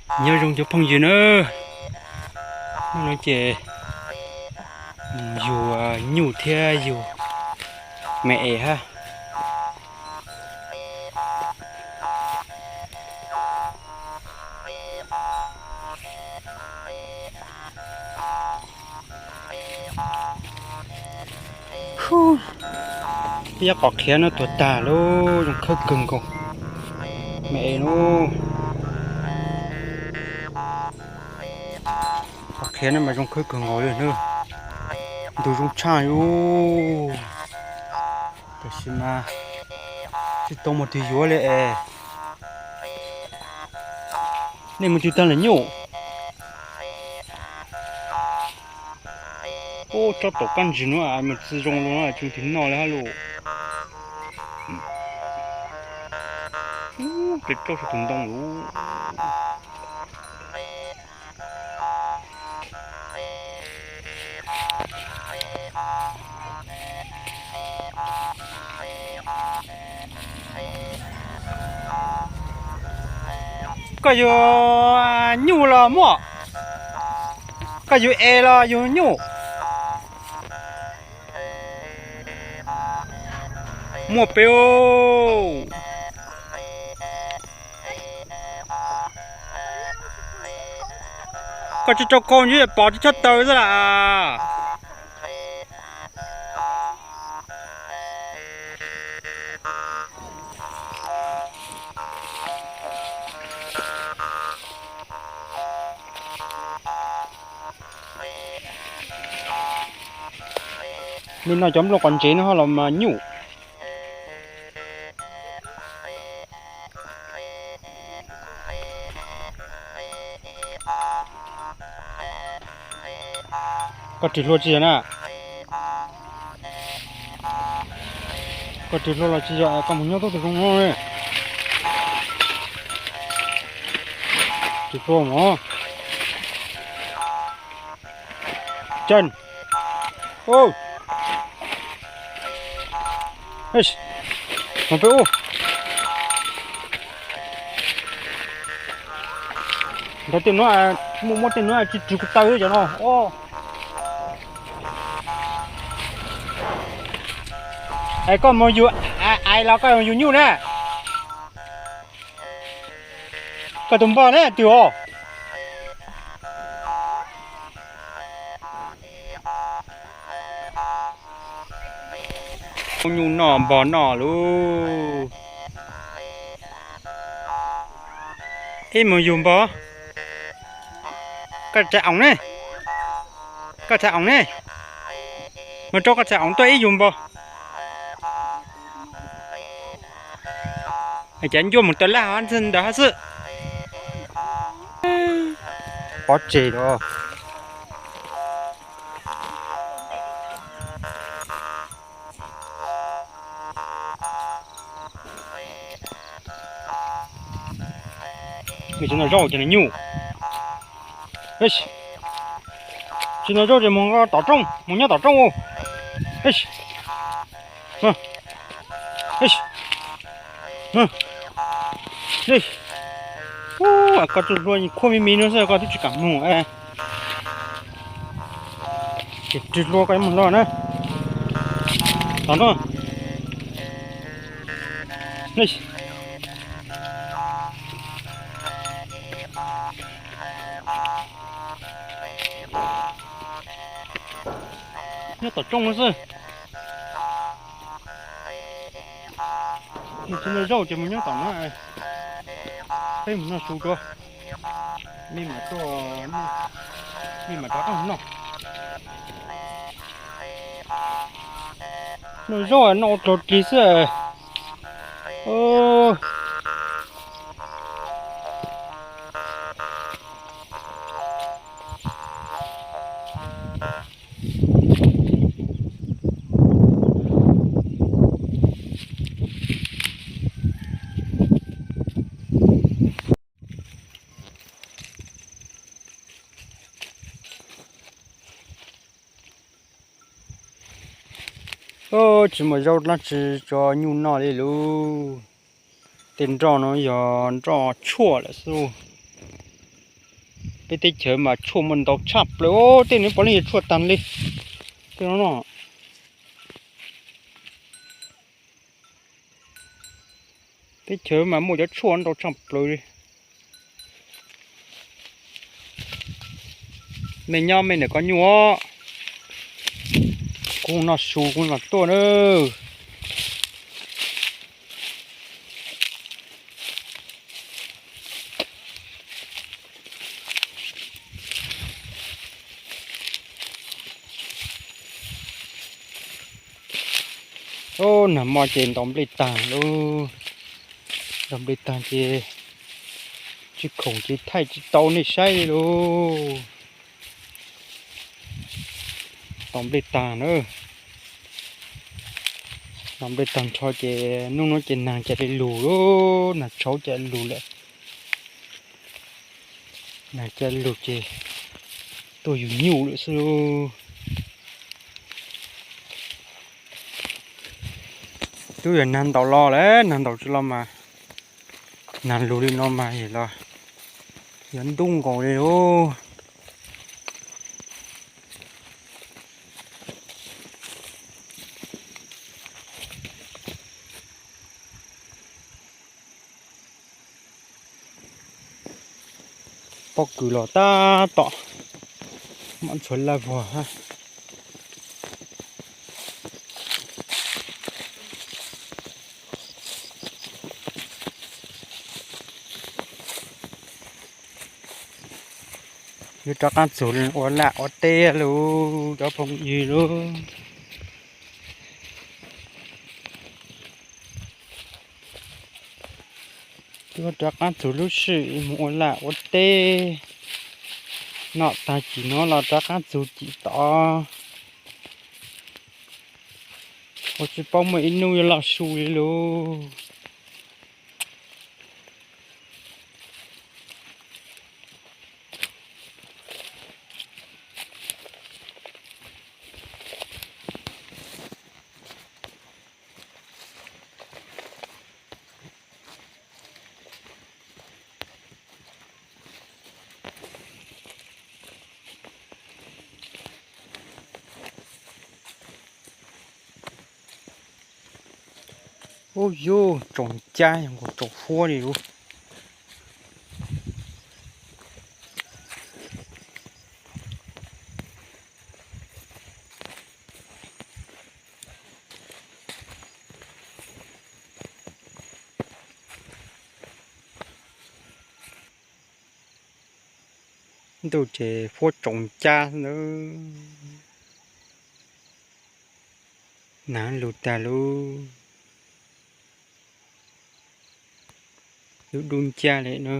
Nyob zoo cov phooj ywg na, hnub no ces mus yug nyuj thiab yug me es hab. Peb yab qos qhiav no tuag tag lauj, zoo khawb kawg nkaus. Me es lauj, qos qhiav no mas zoo khawb kawg nkaus li na. Ntug zoo tshaj li, tab sis mas tsis tau muaj twg yuav li es. Nej mus twg tag lawm nyuj? Ub, tsob taum kab ntswg no mas txi zoo los tsis muaj twg noj li hab lauj. Ub, peb plaub saum tus ntoo lauj. Koj yug nyuj los muaj? Koj yug es los yug nyuj? Muaj peb. Koj tsis rau koj ntsib pom tsis tshaj tawm xwb las. Nej noj cov nplooj qos ntsev no ho los mas nyuj. Koj ris hlua tsis yog na? Koj ris hlua los tsis yog es koj mus nyob tuaj tus zoo no ne. Ris hlua mog. Cen. Mus peb ub. Ntawd tej nuav, muaj muab tej nuav tsis tsw kuv taw cov no. Es koj mus yug ais los koj yug nyuj na? Koj tus npog ne twg os? Nyuj noj npog noj lauj. Ib mus yug npog. Koj txhais oom ne? Koj txhais oom ne? Mus rau koj txhais oom tuaj ib yug npog. Ces ncuaj mus taw laj ntawd hab xwb. Pov tseg los. Tsis noj zaub ces nws nyuj. Tsis noj zaub ces mus tom roob, mus nyob tom roob. Koj tsuj hlua khuab me me no xwb koj twb tsis kam mus. Ces ris hlua koj yuav mus los na. Tom no. Nyob tom roob no xwb. Nws tsis noj zaub ces mus nyob tom no. Peb mus noj su dua. Nej mam tuaj, nej mam rov qab noj. Noj zaub noj ua dlaug dlig xwb. Tsis muaj zaub dlaab tsi tso nyuj noj li lauj. Tej nroj no yog nroj tshuaj lawm xwb. Peb teb chaws mas tshuaj muaj ntau tshaj plaws, tej no puav leej yog tshuaj tag li. Tej no no, teb chaws mas muaj cov tshuaj ntau tshaj plaws li. Mej nyob mej ntawm koj nyuj, kuv noj su kuv los tuaj na. Ub, nag hmo ces ntaus nplej tag lauj, ntaus nplej tag ces tsis khoom ces thaij tsis tau nej saib li lauj. Ntaus nplej tag na, ntaus nplej tag nrho ces hnub no ces nag cas li lug lauj, nag tshauv cas lug lawm. Nag cas lug ces tuaj yug nyuj lawm xwb lauj. Twb yog nag ntaus los lawm, nag ntaus tsis los mas, nag lug li no mas los yog ntub nkaus li lauj. Pob kws los tab tom mam ntxhuav laj vog hab. Yuav rov qab txug ua laj ua teb lauj cov phooj ywg lauj. Yuav rov qab txug lub sij mus ua laj ua teb, noj tag cim no los rov qab txug cim tod. Ua tsis paub muaj ib hnub yuav loj su li lauj. Ub yuj, tsoom cab yog nkaus tsoom huab li lauj. Ntuj ces huab tsoom cab ntawd. Nag lug tag lauj, lub dub ncab li na.